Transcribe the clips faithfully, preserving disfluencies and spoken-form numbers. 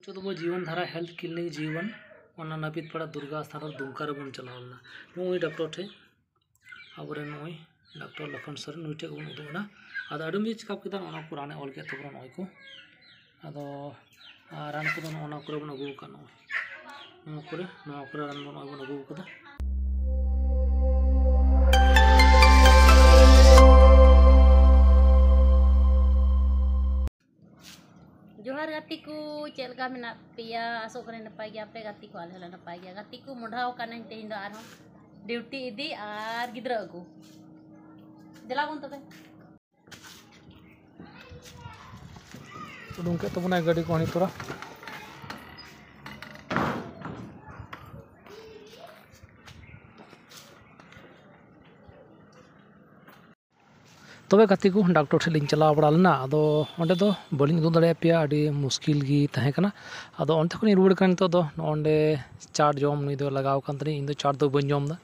ᱱᱤᱛᱚᱜ ᱫᱚ ᱡᱤᱭᱚᱱ ᱫᱷᱟᱨᱟ ᱦᱮᱞᱛᱷ ᱠᱞᱤᱱᱤᱠ ᱡᱤᱵᱚᱱ, ᱚᱱᱟ ᱱᱟᱹᱯᱤᱛ ᱯᱟᱲᱟ ᱫᱩᱨᱜᱟ ᱟᱥᱛᱷᱟᱱ ᱨᱮ ᱫᱩᱢᱠᱟ ᱨᱮᱵᱚᱱ ᱪᱟᱞᱟᱣ ᱞᱮᱱᱟ᱾ ᱱᱩᱜᱼᱩᱭ ᱰᱟᱠᱛᱚᱨ ᱴᱷᱮᱱ, ᱟᱵᱚᱨᱮᱱ ᱱᱩᱜᱼᱩᱭ ᱰᱟᱠᱛᱚᱨ ᱞᱚᱠᱷᱚᱱ ᱥᱚᱨᱮᱱ, ᱱᱩᱭ ᱴᱷᱮᱱ ᱵᱚᱱ ᱩᱫᱩᱜ ᱮᱱᱟ᱾ ᱟᱫᱚ ᱟᱹᱰᱤ ᱢᱚᱡᱽ ᱪᱮᱠᱟᱯ ᱠᱮᱫᱟ, ᱚᱱᱟ ᱠᱚ ᱨᱟᱱᱮ ᱚᱞ ᱠᱮᱫ ᱛᱟᱵᱚᱱᱟ ᱱᱚᱜᱼᱚᱭ ᱠᱚ᱾ ᱟᱫᱚ ᱟᱨ ᱨᱟᱱ ᱠᱚᱫᱚ ᱱᱚᱜᱼᱚ ᱱᱚᱣᱟ ᱠᱚᱨᱮ ᱵᱚᱱ ᱟᱹᱜᱩ ᱟᱠᱟᱫ, ᱱᱚᱜᱼᱚᱭ ᱱᱚᱣᱟ ᱠᱚᱨᱮ, ᱱᱚᱣᱟ ᱠᱚᱨᱮ ᱨᱟᱱ ᱵᱚᱱ, ᱱᱚᱜᱼᱚᱭ ᱵᱚᱱ ᱟᱹᱜᱩ ᱟᱠᱟᱫᱟ᱾ ᱡᱚᱦᱟᱨ ᱜᱟᱛᱮ ᱠᱚ, ᱪᱮᱫ ᱞᱮᱠᱟ ᱢᱮᱱᱟᱜ ᱯᱮᱭᱟ? ᱟᱥᱚᱜ ᱠᱟᱹᱱᱟᱹᱧ ᱱᱟᱯᱟᱭ ᱜᱮᱭᱟᱯᱮ ᱜᱟᱛᱮ ᱠᱚ, ᱟᱞᱮ ᱦᱚᱸᱞᱮ ᱱᱟᱯᱟᱭ ᱜᱮᱭᱟ᱾ ᱜᱟᱛᱮ ᱠᱚ, ᱢᱚᱰᱷᱟᱣ ᱠᱟᱱᱟᱧ ᱛᱮᱦᱮᱧ ᱫᱚ ᱟᱨᱦᱚᱸ ᱰᱤᱭᱩᱴᱤ ᱤᱫᱤ ᱟᱨ ᱜᱤᱫᱽᱨᱟᱹ ᱟᱹᱜᱩ᱾ ᱫᱮᱞᱟ ᱵᱚᱱ ᱛᱚᱵᱮ᱾ ᱩᱰᱩᱝ ᱠᱮᱫ ᱛᱟᱵᱚᱱᱟᱭ ᱜᱟᱹᱰᱤ ᱠᱚ ᱦᱟᱹᱱᱤ ᱛᱚᱨᱟ᱾ ᱛᱚᱵᱮ ᱜᱟᱛᱮ ᱠᱚ, ᱰᱟᱠᱛᱚᱨ ᱴᱷᱮᱱ ᱞᱤᱧ ᱪᱟᱞᱟᱣ ᱵᱟᱲᱟ ᱞᱮᱱᱟ᱾ ᱟᱫᱚ ᱚᱸᱰᱮ ᱫᱚ ᱵᱟᱹᱞᱤᱧ ᱩᱫᱩᱜ ᱫᱟᱲᱮᱭᱟᱜ ᱯᱮᱭᱟ, ᱟᱹᱰᱤ ᱢᱩᱥᱠᱤᱞ ᱜᱮ ᱛᱟᱦᱮᱸ ᱠᱟᱱᱟ᱾ ᱟᱫᱚ ᱚᱱᱛᱮ ᱠᱷᱚᱱᱤᱧ ᱨᱩᱣᱟᱹᱲ ᱠᱟᱱᱟ ᱱᱤᱛᱚᱜ ᱫᱚ᱾ ᱱᱚᱜᱼᱚ ᱱᱚᱸᱰᱮ ᱪᱟᱴ ᱡᱚᱢ ᱱᱩᱭ ᱫᱚ ᱞᱟᱜᱟᱣ ᱟᱠᱟᱱ ᱛᱟᱹᱞᱤᱧ, ᱤᱧ ᱫᱚ ᱪᱟᱴ ᱫᱚ ᱵᱟᱹᱧ ᱡᱚᱢ ᱮᱫᱟ᱾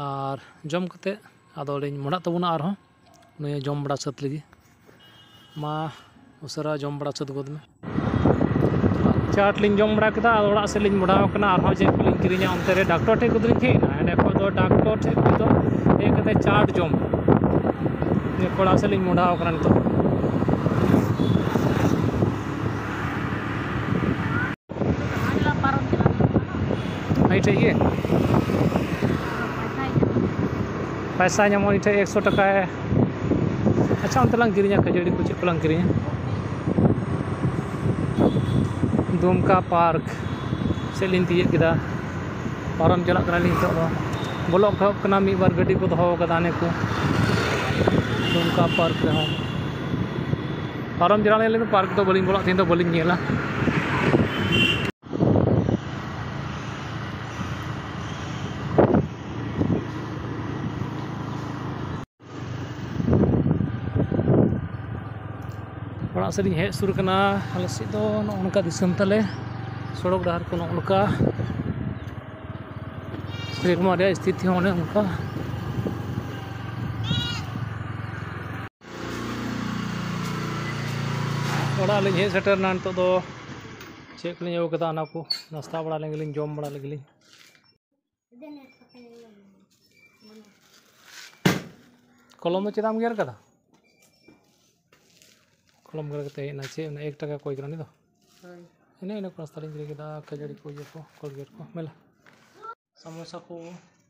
ᱟᱨ ᱡᱚᱢ ᱠᱟᱛᱮ ᱟᱫᱚ ᱞᱤᱧ ᱢᱚᱰᱷᱟᱜ ᱛᱟᱵᱚᱱᱟ ᱟᱨᱦᱚᱸ᱾ ᱱᱩᱭ ᱡᱚᱢ ᱵᱟᱲᱟ ᱥᱟᱹᱛ ᱞᱮᱜᱮ᱾ ᱢᱟ ᱩᱥᱟᱹᱨᱟ ᱡᱚᱢ ᱵᱟᱲᱟ ᱥᱟᱹᱛ ᱜᱚᱫ ᱢᱮ᱾ ᱪᱟᱴ ᱞᱤᱧ ᱡᱚᱢ ᱵᱟᱲᱟ ᱠᱮᱫᱟ, ᱟᱫᱚ ᱚᱲᱟᱜ ᱥᱮᱫ ᱞᱤᱧ ᱢᱚᱰᱷᱟᱣ ᱠᱟᱱᱟ᱾ ᱟᱨᱦᱚᱸ ᱪᱮᱫ ᱠᱚᱞᱤᱧ ᱠᱤᱨᱤᱧᱟ, ᱚᱱᱛᱮ ᱨᱮ ᱰᱟᱠᱛᱚᱨ ᱴᱷᱮᱱ ᱠᱷᱚᱱ ᱫᱚᱞᱤᱧ ᱦᱮᱡ ᱮᱱᱟ᱾ ᱮᱸᱰᱮ ᱠᱷᱚᱱ ᱫᱚ ᱰᱟᱠᱛᱚᱨ ᱴᱷᱮᱱ ᱠᱷᱚᱱ ᱫᱚ ᱦᱮᱡ ᱠᱟᱛᱮ ᱪᱟᱴ ᱡᱚᱢ᱾ ᱱᱤᱭᱟᱹ ᱚᱲᱟᱜ ᱥᱮᱫ ᱞᱤᱧ ᱢᱚᱰᱷᱟᱣ ᱠᱟᱱᱟ ᱱᱤᱛᱚᱜ᱾ ᱦᱟᱹᱱᱤ ᱴᱷᱮᱡ ᱜᱮ? ᱯᱟᱭᱥᱟ ᱧᱟᱢᱚᱜ ᱩᱱᱤ ᱴᱷᱮᱡ ᱮᱠᱥᱚ ᱴᱟᱠᱟᱭ᱾ ᱟᱪᱪᱷᱟ, ᱚᱱᱛᱮ ᱞᱟᱝ ᱠᱤᱨᱤᱧᱟ, ᱠᱷᱟᱹᱡᱟᱹᱲᱤ ᱠᱚ ᱪᱮᱫ ᱠᱚᱞᱟᱝ ᱠᱤᱨᱤᱧᱟ᱾ ᱫᱩᱢᱠᱟ ᱯᱟᱨᱠ ᱥᱮᱫ ᱞᱤᱧ ᱛᱤᱭᱟᱹᱜ ᱠᱮᱫᱟ᱾ ᱯᱟᱨᱚᱢ ᱪᱟᱞᱟᱜ ᱠᱟᱱᱟᱞᱤᱧ ᱱᱤᱛᱚᱜ ᱫᱚ᱾ ᱵᱚᱞᱚᱜ ᱠᱚ ᱮᱦᱚᱵ ᱠᱟᱱᱟ, ᱢᱤᱫ ᱵᱟᱨ ᱜᱟᱹᱰᱤ ᱠᱚ ᱫᱚᱦᱚ ᱠᱟᱫᱟ ᱦᱟᱱᱮ ᱠᱚ᱾ ᱫᱩᱢᱠᱟ ᱯᱟᱨᱠ ᱨᱮᱦᱚᱸ ᱯᱟᱨᱚᱢ ᱪᱟᱞᱟᱜ ᱞᱤᱧ ᱞᱟᱹᱭ ᱫᱟ, ᱯᱟᱨᱠ ᱫᱚ ᱵᱟᱹᱞᱤᱧ ᱵᱚᱞᱚᱜ, ᱛᱮᱦᱮᱧ ᱫᱚ ᱵᱟᱹᱞᱤᱧ ᱧᱮᱞᱟ᱾ ᱚᱲᱟᱜ ᱥᱮᱫ ᱤᱧ ᱦᱮᱡ ᱥᱩᱨ ᱠᱟᱱᱟ᱾ ᱟᱞᱮ ᱥᱮᱫ ᱫᱚ ᱱᱚᱜᱼᱚ ᱱᱚᱝᱠᱟ ᱫᱤᱥᱚᱢ ᱛᱟᱞᱮ, ᱥᱚᱲᱚᱠ ᱰᱟᱦᱟᱨ ᱠᱚ ᱱᱚᱜᱼᱚ ᱱᱚᱝᱠᱟ᱾ ᱥᱮᱨᱢᱟ ᱨᱮᱭᱟᱜ ᱥᱛᱷᱤᱛᱤ ᱦᱚᱸ ᱚᱱᱮ ᱚᱱᱠᱟ᱾ ᱚᱲᱟᱜ ᱞᱤᱧ ᱦᱮᱡ ᱥᱮᱴᱮᱨ ᱮᱱᱟ ᱱᱤᱛᱚᱜ ᱫᱚ᱾ ᱪᱮᱫ ᱠᱚᱞᱤᱧ ᱟᱹᱜᱩ ᱠᱟᱫᱟ, ᱚᱱᱟ ᱠᱚ ᱱᱟᱥᱛᱟ ᱵᱟᱲᱟ ᱞᱮᱱ ᱜᱮᱞᱤᱧ, ᱡᱚᱢ ᱵᱟᱲᱟ ᱞᱮᱜᱮᱞᱤᱧ᱾ ᱠᱚᱞᱚᱢ ᱫᱚ ᱪᱮᱫᱟᱜ ᱮᱢ ᱜᱮᱨ ᱠᱟᱫᱟ? ᱠᱚᱞᱚᱢ ᱜᱮᱨ ᱠᱟᱛᱮ ᱦᱮᱡ ᱮᱱᱟ᱾ ᱪᱮᱫ ᱚᱱᱟ ᱮᱠ ᱴᱟᱠᱟ ᱠᱚᱭ ᱠᱟᱱᱟ ᱩᱱᱤ ᱫᱚ? ᱦᱳᱭ᱾ ᱤᱱᱟᱹ ᱤᱱᱟᱹ ᱠᱚ ᱱᱟᱥᱛᱟ ᱞᱤᱧ ᱠᱤᱨᱤᱧ ᱠᱮᱫᱟ, ᱠᱷᱟᱹᱡᱟᱹᱲᱤ ᱠᱚ, ᱤᱭᱟᱹ ᱠᱚ, ᱠᱚᱞᱜᱮᱴ ᱠᱚ, ᱢᱮᱞᱟ᱾ ᱥᱟᱢᱳᱥᱟ ᱠᱚ,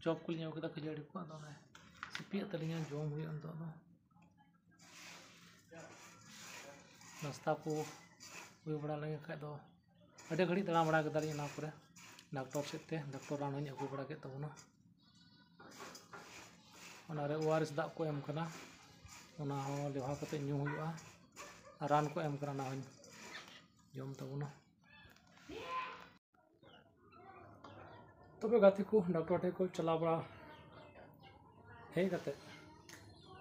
ᱪᱚᱯ ᱠᱚᱞᱤᱧ ᱟᱹᱜᱩ ᱠᱮᱫᱟ, ᱠᱷᱟᱹᱡᱟᱹᱲᱤ ᱠᱚ᱾ ᱟᱫᱚ ᱚᱱᱮ ᱥᱤᱯᱤᱭᱟᱜ ᱛᱟᱹᱞᱤᱧᱟ, ᱡᱚᱢ ᱦᱩᱭᱩᱜᱼᱟ ᱱᱤᱛᱚᱜ ᱫᱚ᱾ ᱱᱟᱥᱛᱟ ᱠᱚ ᱦᱩᱭ ᱵᱟᱲᱟ ᱞᱮᱱ ᱠᱷᱟᱡ ᱫᱚ ᱟᱹᱰᱤ ᱜᱷᱟᱹᱲᱤᱡ ᱫᱟᱬᱟ ᱵᱟᱲᱟ ᱠᱮᱫᱟᱞᱤᱧ ᱚᱱᱟ ᱠᱚᱨᱮ, ᱰᱟᱠᱛᱚᱨ ᱥᱮᱫ ᱛᱮ, ᱰᱟᱠᱛᱚᱨ ᱨᱟᱱ ᱦᱚᱸᱧ ᱟᱹᱜᱩ ᱵᱟᱲᱟ ᱠᱮᱫ ᱛᱟᱵᱚᱱᱟ᱾ ᱚᱱᱟᱨᱮ ᱳ ᱟᱨ ᱮᱥ ᱫᱟᱜ ᱠᱚ ᱮᱢ ᱠᱟᱱᱟ, ᱚᱱᱟ ᱦᱚᱸ ᱞᱮᱣᱦᱟ ᱠᱟᱛᱮ ᱧᱩ ᱦᱩᱭᱩᱜᱼᱟ᱾ ᱟᱨ ᱨᱟᱱ ᱠᱚ ᱮᱢ ᱠᱟᱱᱟ, ᱚᱱᱟ ᱦᱚᱸᱧ ᱡᱚᱢ ᱛᱟᱵᱚᱱᱟ᱾ ᱛᱚᱵᱮ ᱜᱟᱛᱮ ᱠᱚ, ᱰᱟᱠᱛᱚᱨ ᱴᱷᱮᱱ ᱠᱚ ᱪᱟᱞᱟᱣ ᱵᱟᱲᱟ ᱦᱮᱡ ᱠᱟᱛᱮ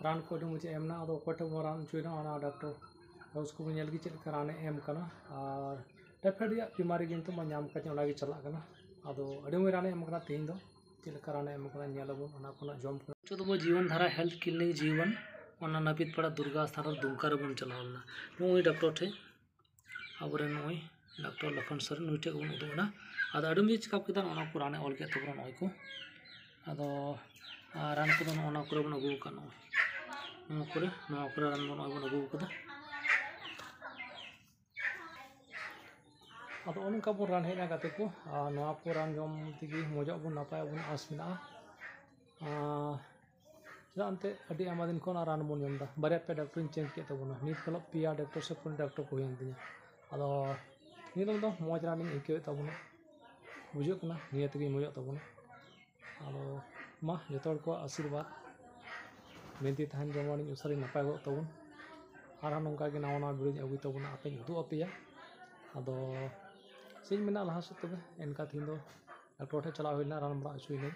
ᱨᱟᱱ ᱠᱚ ᱟᱹᱰᱤ ᱢᱚᱡᱽ ᱮ ᱮᱢ ᱮᱱᱟ᱾ ᱟᱫᱚ ᱚᱠᱚᱭ ᱴᱷᱮᱱ ᱵᱚᱱ ᱨᱟᱱ ᱦᱚᱪᱚᱭᱮᱱᱟ, ᱚᱱᱟ ᱰᱟᱠᱛᱚᱨ ᱦᱟᱣᱩᱥ ᱠᱚᱵᱚᱱ ᱧᱮᱞ ᱜᱮ ᱪᱮᱫ ᱞᱮᱠᱟ ᱨᱟᱱᱮ ᱮᱢ ᱠᱟᱱᱟ᱾ ᱟᱨ ᱴᱟᱭᱯᱷᱚᱭᱮᱰ ᱨᱮᱭᱟᱜ ᱵᱤᱢᱟᱨᱤ ᱜᱮ ᱱᱤᱛᱚᱜ ᱢᱟ ᱧᱟᱢ ᱠᱟᱫᱤᱧᱟ, ᱚᱱᱟ ᱜᱮ ᱪᱟᱞᱟᱜ ᱠᱟᱱᱟ᱾ ᱟᱫᱚ ᱟᱹᱰᱤ ᱢᱚᱡᱽ ᱨᱟᱱᱮ ᱮᱢ ᱠᱟᱱᱟ ᱛᱮᱦᱮᱧ ᱫᱚ᱾ ᱪᱮᱫ ᱞᱮᱠᱟ ᱨᱟᱱᱮ ᱮᱢ ᱠᱟᱱᱟ ᱧᱮᱞ ᱟᱵᱚᱱ, ᱚᱱᱟ ᱠᱚ ᱱᱟᱜ ᱡᱚᱢ ᱠᱚ᱾ ᱱᱤᱛᱚᱜ ᱫᱚ ᱡᱤᱵᱚᱱ ᱫᱷᱟᱨᱟ ᱦᱮᱞᱛᱷ ᱠᱞᱤᱱᱤᱠ ᱡᱤᱵᱚᱱ, ᱚᱱᱟ ᱱᱟᱹᱯᱤᱛ ᱯᱟᱲᱟ ᱫᱩᱨᱜᱟ ᱟᱥᱛᱷᱟᱱ ᱨᱮ ᱫᱩᱢᱠᱟ ᱨᱮᱵᱚᱱ ᱪᱟᱞᱟᱣ ᱞᱮᱱᱟ᱾ ᱱᱩᱜᱼᱩᱭ ᱰᱟᱠᱛᱚᱨ ᱴᱷᱮᱱ, ᱟᱵᱚᱨᱮᱱ ᱱᱩᱜᱼᱩᱭ ᱰᱟᱠᱛᱚᱨ ᱞᱚᱠᱷᱚᱱ ᱥᱚᱨᱮᱱ, ᱱᱩᱭ ᱴᱷᱮᱱ ᱜᱮᱵᱚᱱ ᱩᱫᱩᱜ ᱮᱱᱟ᱾ ᱟᱫᱚ ᱟᱹᱰᱤ ᱢᱚᱡᱽ ᱪᱮᱠᱟᱯ ᱠᱮᱫᱟ, ᱱᱚᱜᱼᱚ ᱱᱚᱣᱟ ᱠᱚ ᱨᱟᱱᱮ ᱚᱞ ᱠᱮᱫ ᱛᱟᱵᱚᱱᱟ, ᱱᱚᱜᱼᱚᱭ ᱠᱚ᱾ ᱟᱫᱚ ᱟᱨ ᱨᱟᱱ ᱠᱚᱫᱚ ᱱᱚᱜᱼᱚ ᱱᱚᱣᱟ ᱠᱚᱨᱮ ᱵᱚᱱ ᱟᱹᱜᱩ ᱟᱠᱟᱫ, ᱱᱚᱜᱼᱚᱭ ᱱᱚᱣᱟ ᱠᱚᱨᱮ, ᱱᱚᱣᱟ ᱠᱚᱨᱮ ᱨᱟᱱ ᱵᱚᱱ, ᱱᱚᱜᱼᱚᱭ ᱵᱚᱱ ᱟᱹᱜᱩ ᱟᱠᱟᱫᱟ᱾ ᱟᱫᱚ ᱚᱱᱮ ᱚᱱᱠᱟ ᱵᱚᱱ ᱨᱟᱱ ᱦᱮᱡ ᱮᱱᱟ ᱜᱟᱛᱮ ᱠᱚ, ᱟᱨ ᱱᱚᱣᱟ ᱠᱚ ᱨᱟᱱ ᱡᱚᱢ ᱛᱮᱜᱮ ᱢᱚᱡᱚᱜ ᱟᱵᱚᱱ, ᱱᱟᱯᱟᱭᱚᱜ ᱟᱵᱚᱱ, ᱟᱸᱥ ᱢᱮᱱᱟᱜᱼᱟ᱾ ᱟᱨ ᱪᱮᱫᱟᱜ ᱮᱱᱛᱮᱫ ᱟᱹᱰᱤ ᱟᱭᱢᱟ ᱫᱤᱱ ᱠᱷᱚᱱ ᱚᱱᱟ ᱨᱟᱱ ᱵᱚᱱ ᱡᱚᱢ ᱮᱫᱟ, ᱵᱟᱨᱭᱟ ᱯᱮᱭᱟ ᱰᱟᱠᱛᱚᱨᱤᱧ ᱪᱮᱧᱡᱽ ᱠᱮᱫ ᱛᱟᱵᱚᱱᱟ, ᱱᱤᱛ ᱠᱷᱚᱱᱟᱜ ᱯᱮᱭᱟ ᱰᱟᱠᱛᱚᱨ ᱥᱮ ᱯᱩᱱ ᱰᱟᱠᱛᱚᱨ ᱠᱚ ᱦᱩᱭᱮᱱ ᱛᱤᱧᱟ᱾ ᱟᱫᱚ ᱱᱤᱭᱟᱹ ᱫᱚᱢ ᱫᱚ ᱢᱚᱡᱽ ᱨᱟᱱᱤᱧ ᱟᱹᱭᱠᱟᱹᱣᱮᱫ ᱛᱟᱵᱚᱱᱟ, ᱵᱩᱡᱷᱟᱹᱜ ᱠᱟᱱᱟ ᱱᱤᱭᱟᱹ ᱛᱮᱜᱮ ᱢᱚᱡᱚᱜ ᱛᱟᱵᱚᱱᱟ᱾ ᱟᱫᱚ ᱢᱟ, ᱡᱚᱛᱚ ᱦᱚᱲ ᱠᱚᱣᱟᱜ ᱟᱥᱤᱨᱵᱟᱫᱽ, ᱵᱤᱱᱛᱤ ᱛᱟᱦᱮᱱ, ᱡᱮᱢᱚᱱ ᱤᱧ ᱩᱥᱟᱹᱨᱟᱧ ᱱᱟᱯᱟᱭ ᱜᱚᱫᱚᱜ ᱛᱟᱵᱚᱱ᱾ ᱟᱨᱦᱚᱸ ᱱᱚᱝᱠᱟ ᱜᱮ ᱱᱟᱣᱟ ᱱᱟᱣᱟ ᱵᱷᱤᱰᱤᱭᱳᱧ ᱟᱹᱜᱩᱭ ᱛᱟᱵᱚᱱᱟ, ᱟᱯᱮᱧ ᱩᱫᱩᱜ ᱟᱯᱮᱭᱟ᱾ ᱟᱫᱚ ᱪᱮᱫ ᱤᱧ ᱢᱮᱱᱟ, ᱞᱟᱦᱟ ᱥᱮᱫ ᱛᱚᱵᱮ ᱮᱱᱠᱟ ᱛᱮᱦᱮᱧ ᱫᱚ ᱰᱟᱠᱛᱚᱨ ᱴᱷᱮᱱ ᱪᱟᱞᱟᱣ ᱦᱩᱭ ᱞᱮᱱᱟ, ᱨᱟᱱ ᱵᱟᱲᱟ ᱦᱚᱪᱚᱭᱮᱱᱟᱹᱧ᱾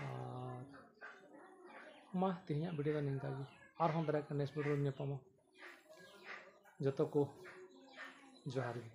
ᱟᱨ ᱢᱟ, ᱛᱮᱦᱮᱧᱟᱜ ᱵᱷᱤᱰᱤᱭᱳ ᱫᱚ ᱱᱤᱝᱠᱟ ᱜᱮ, ᱟᱨᱦᱚᱸ ᱫᱟᱨᱟᱭ ᱠᱟᱱ ᱱᱮᱠᱥᱴ ᱵᱷᱤᱰᱤᱭᱳ ᱨᱮ ᱧᱟᱯᱟᱢᱟ᱾ ᱡᱚᱛᱚ ᱠᱚ ᱡᱚᱦᱟᱨ ᱜᱮ᱾